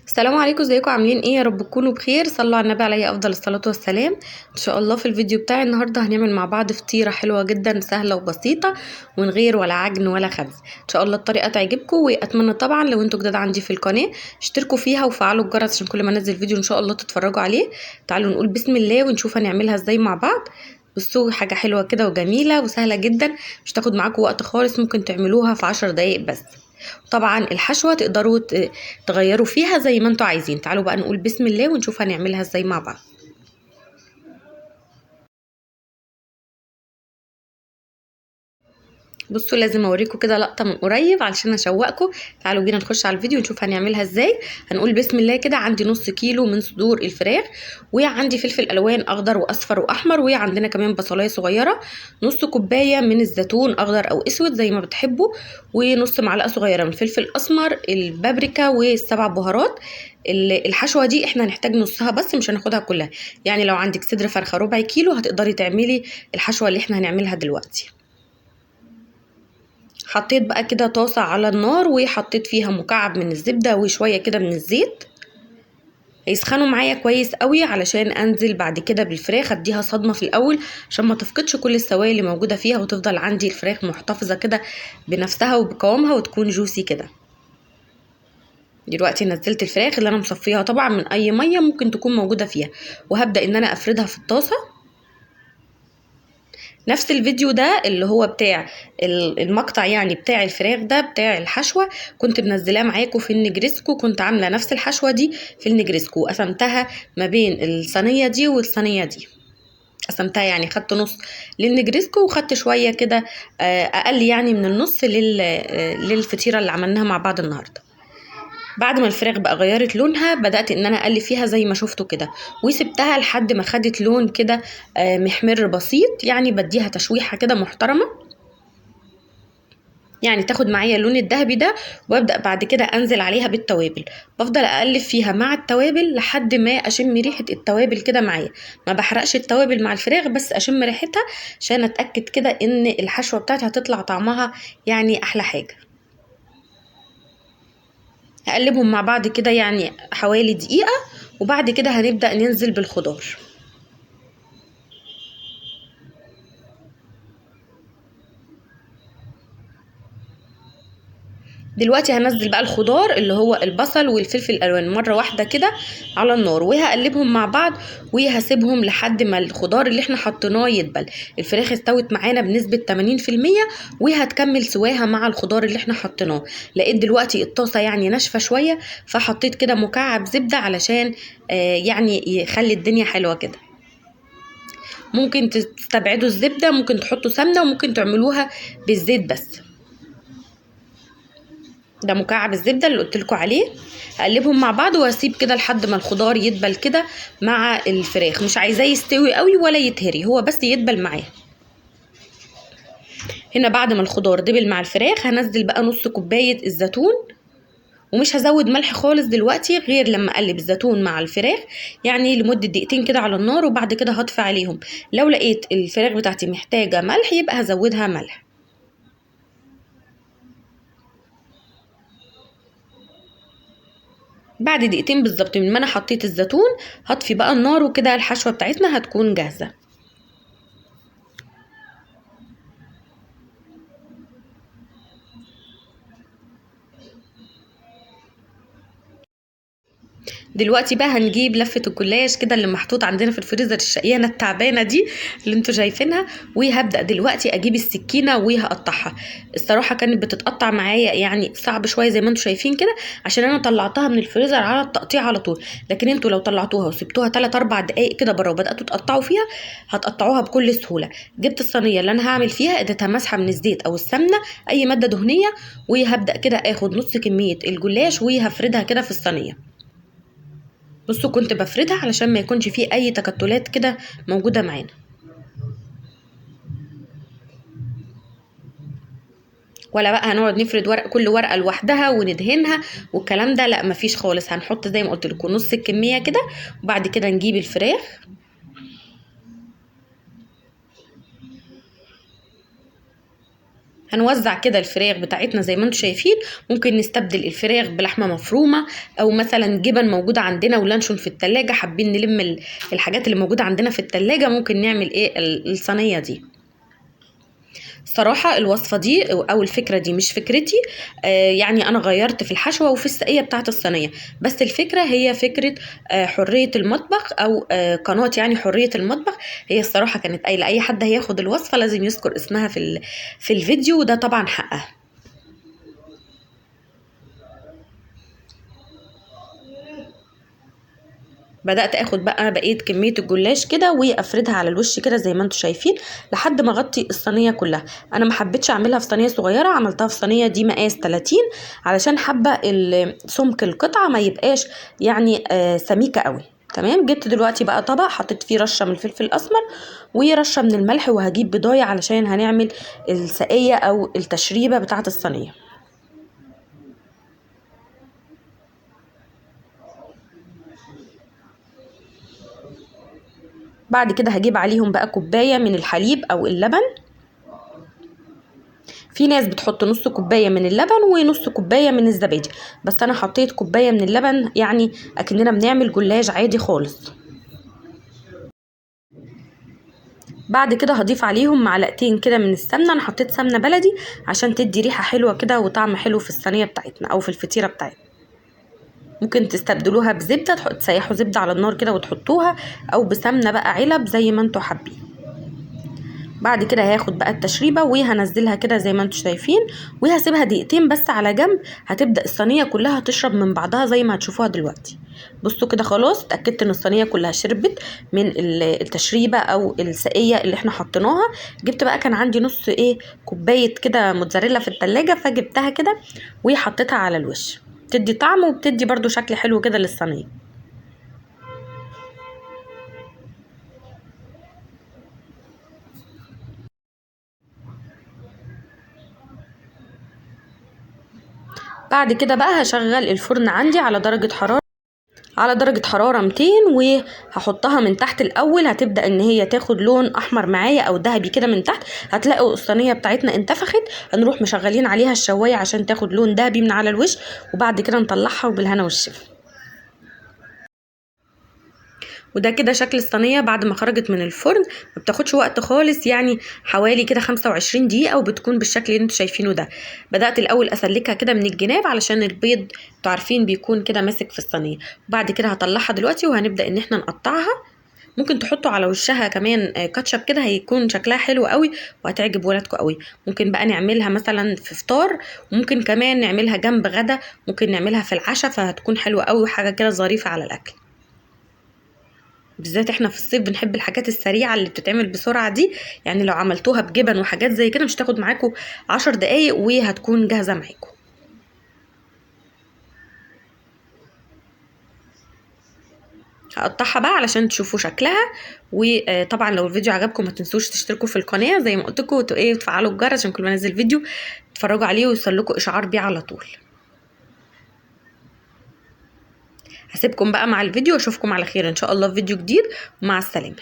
السلام عليكم، ازيكم؟ عاملين ايه؟ يا رب تكونوا بخير. صلوا على النبي عليه افضل الصلاة والسلام. ان شاء الله في الفيديو بتاعي النهارده هنعمل مع بعض فطيره حلوة جدا، سهلة وبسيطة ومن غير ولا عجن ولا خبز. ان شاء الله الطريقة تعجبكم، واتمنى طبعا لو انتوا جداد عندي في القناة اشتركوا فيها وفعلوا الجرس عشان كل ما انزل فيديو ان شاء الله تتفرجوا عليه. تعالوا نقول بسم الله ونشوف هنعملها ازاي مع بعض. بصوا، حاجة حلوة كده وجميلة وسهلة جدا، مش تاخد معاكم وقت خالص، ممكن تعملوها في 10 دقايق بس. طبعا الحشوه تقدروا تغيروا فيها زي ما انتوا عايزين. تعالوا بقى نقول بسم الله ونشوف هنعملها ازاي مع بعض. بصوا، لازم اوريكم كده لقطة من قريب علشان اشوقكم. تعالوا بينا نخش على الفيديو ونشوف هنعملها ازاي. هنقول بسم الله كده. عندي نص كيلو من صدور الفراخ، وعندي فلفل الوان اخضر واصفر واحمر، وعندنا كمان بصلايه صغيرة، نص كوباية من الزيتون اخضر او اسود زي ما بتحبوا، ونص معلقه صغيرة من فلفل اسمر، البابريكا، والسبع بهارات. الحشوه دي احنا هنحتاج نصها بس، مش هناخدها كلها. يعني لو عندك صدر فرخة ربع كيلو هتقدري تعملي الحشوه اللي احنا هنعملها دلوقتي. حطيت بقى كده طاسة على النار، وحطيت فيها مكعب من الزبدة وشوية كده من الزيت. هيسخنوا معايا كويس قوي علشان انزل بعد كده بالفراخ، اديها صدمة في الاول عشان ما تفقدش كل السوائل اللي موجودة فيها، وتفضل عندي الفراخ محتفظة كده بنفسها وبقوامها وتكون جوسي كده. دلوقتي نزلت الفراخ اللي انا مصفيها طبعا من اي مية ممكن تكون موجودة فيها، وهبدأ ان انا افردها في الطاسة. نفس الفيديو ده اللي هو بتاع المقطع يعني بتاع الفراخ ده بتاع الحشوة، كنت منزلاه معاكم في النجرسكو. كنت عاملة نفس الحشوة دي في النجرسكو، وقسمتها ما بين الصينية دي والصينية دي. قسمتها يعني خدت نص للنجرسكو وخدت شوية كده، أقل يعني من النص للفطيرة اللي عملناها مع بعض النهاردة. بعد ما الفراخ بقى غيرت لونها بدأت ان انا اقلب فيها زي ما شفتوا كده، وسبتها لحد ما خدت لون كده، محمر بسيط، يعني بديها تشويحة كده محترمة، يعني تاخد معايا اللون الذهبي ده. وابدأ بعد كده انزل عليها بالتوابل، بفضل اقلب فيها مع التوابل لحد ما اشم ريحة التوابل كده معايا. ما بحرقش التوابل مع الفراخ، بس اشم ريحتها عشان اتأكد كده ان الحشوة بتاعتي هتطلع طعمها يعني احلى حاجة. هقلبهم مع بعض كده يعني حوالي دقيقة، وبعد كده هنبدأ ننزل بالخضار. دلوقتي هنزل بقى الخضار اللي هو البصل والفلفل الالوان مرة واحدة كده على النار، وهقلبهم مع بعض وهسيبهم لحد ما الخضار اللي احنا حطيناه يدبل. الفراخ استوت معانا بنسبة تمانين في المية، وهتكمل سواها مع الخضار اللي احنا حطيناه. لقيت دلوقتي الطاسة يعني ناشفة شوية، فحطيت كده مكعب زبدة علشان يعني يخلي الدنيا حلوة كده. ممكن تستبعدوا الزبدة، ممكن تحطوا سمنة، وممكن تعملوها بالزيت بس. ده مكعب الزبدة اللي قلت لكم عليه. هقلبهم مع بعض واسيب كده لحد ما الخضار يدبل كده مع الفراخ. مش عايزاه يستوي قوي ولا يتهري، هو بس يدبل معاه. هنا بعد ما الخضار دبل مع الفراخ هنزل بقى نص كوباية الزيتون، ومش هزود ملح خالص دلوقتي غير لما اقلب الزيتون مع الفراخ يعني لمدة دقيقتين كده على النار، وبعد كده هطفي عليهم. لو لقيت الفراخ بتاعتي محتاجة ملح يبقى هزودها ملح. بعد دقيقتين بالظبط من ما انا حطيت الزيتون هطفي بقى النار، وكده الحشوة بتاعتنا هتكون جاهزة. دلوقتي بقى هنجيب لفة الجلاش كده اللي محطوط عندنا في الفريزر الشقيانة التعبانة دي اللي انتوا شايفينها، وهبدأ دلوقتي اجيب السكينة وهقطعها. الصراحة كانت بتتقطع معايا يعني صعب شوية زي ما انتوا شايفين كده، عشان انا طلعتها من الفريزر على التقطيع على طول. لكن انتوا لو طلعتوها وسبتوها 3-4 دقايق كده بره وبدأتوا تقطعوا فيها هتقطعوها بكل سهولة. جبت الصينية اللي انا هعمل فيها، اديتها مسحة من الزيت او السمنة اي مادة دهنية، وهبدأ كده اخد نص كمية الجلاش وهفردها كده في الصينية. بصوا كنت بفردها علشان ما يكونش فيه اي تكتلات كده موجودة معانا. ولا بقى هنقعد نفرد ورق كل ورقة لوحدها وندهنها والكلام ده، لا مفيش خالص. هنحط زي ما قلت لكم نص الكمية كده، وبعد كده نجيب الفراخ. هنوزع كده الفراخ بتاعتنا زي ما انتم شايفين. ممكن نستبدل الفراخ بلحمه مفرومه، او مثلا جبن موجودة عندنا ولانشون في التلاجة، حابين نلم الحاجات اللي موجودة عندنا في التلاجة ممكن نعمل ايه الصينية دي. صراحة الوصفة دي او الفكرة دي مش فكرتي، يعني انا غيرت في الحشوة وفي السقية بتاعت الصينية، بس الفكرة هي فكرة حرية المطبخ او قناة يعني حرية المطبخ. هي الصراحة كانت قايلة اي حد هياخد الوصفة لازم يذكر اسمها في الفيديو، وده طبعا حقها. بدأت اخد بقى بقية كمية الجلاش كده وافردها على الوش كده زي ما انتم شايفين لحد ما اغطي الصينية كلها. انا ما حبيتش اعملها في صينية صغيرة، عملتها في صينية دي مقاس 30 علشان حابة سمك القطعة ما يبقاش يعني سميكة قوي. تمام. جبت دلوقتي بقى طبق حطيت فيه رشة من الفلفل الاسمر ورشة من الملح، وهجيب بضاية علشان هنعمل السقية او التشريبة بتاعة الصينية. بعد كده هجيب عليهم بقى كوباية من الحليب او اللبن. في ناس بتحط نص كوباية من اللبن ونص كوباية من الزبادي، بس انا حطيت كوباية من اللبن، يعني اكننا بنعمل جلاش عادي خالص. بعد كده هضيف عليهم معلقتين كده من السمنة. انا حطيت سمنة بلدي عشان تدي ريحة حلوة كده وطعم حلو في الصينية بتاعتنا او في الفطيرة بتاعتنا. ممكن تستبدلوها بزبدة، تسيحوا زبدة على النار كده وتحطوها، او بسمنة بقى علب زي ما انتوا حابين. بعد كده هاخد بقى التشريبة وهنزلها كده زي ما انتوا شايفين، وهسيبها دقيقتين بس على جنب. هتبدأ الصينية كلها تشرب من بعضها زي ما هتشوفوها دلوقتي. بصوا كده خلاص اتأكدت ان الصينية كلها شربت من التشريبة او السقية اللي احنا حطيناها. جبت بقى كان عندي نص كوباية كده موتزاريلا في التلاجة، فجبتها كده وحطيتها على الوش، بتدي طعم وبتدي برضو شكل حلو كده للصينية. بعد كده بقى هشغل الفرن عندي على درجة حرارة 200، وهحطها من تحت الأول. هتبدأ إن هي تاخد لون أحمر معايا أو ذهبي كده من تحت. هتلاقوا الصينية بتاعتنا انتفخت، هنروح مشغلين عليها الشواية عشان تاخد لون ذهبي من على الوش، وبعد كده نطلعها وبالهنا والشفا. وده كده شكل الصينية بعد ما خرجت من الفرن. ما بتاخدش وقت خالص، يعني حوالي كده 25 دقيقة وبتكون بالشكل اللي انتوا شايفينه ده. بدأت الأول أسلكها كده من الجناب علشان البيض انتوا عارفين بيكون كده ماسك في الصينية. وبعد كده هطلعها دلوقتي وهنبدأ إن احنا نقطعها. ممكن تحطوا على وشها كمان كاتشب كده، هيكون شكلها حلو قوي وهتعجب ولادكم قوي. ممكن بقى نعملها مثلا في فطار، وممكن كمان نعملها جنب غدا، ممكن نعملها في العشاء، فهتكون حلوة قوي وحاجة كده ظريفة على الأكل. بالذات احنا في الصيف بنحب الحاجات السريعة اللي بتتعمل بسرعة دي، يعني لو عملتوها بجبن وحاجات زي كده مش تاخد معاكم 10 دقايق وهتكون جاهزة معاكم. هقطعها بقى علشان تشوفوا شكلها. وطبعا لو الفيديو عجبكم ما تنسوش تشتركوا في القناة زي ما قلت لكم، وتفعلوا الجرس عشان كل ما انزل فيديو تتفرجوا عليه ويوصل لكم اشعار بيه على طول. هسيبكم بقى مع الفيديو واشوفكم على خير ان شاء الله في فيديو جديد، ومع السلامة.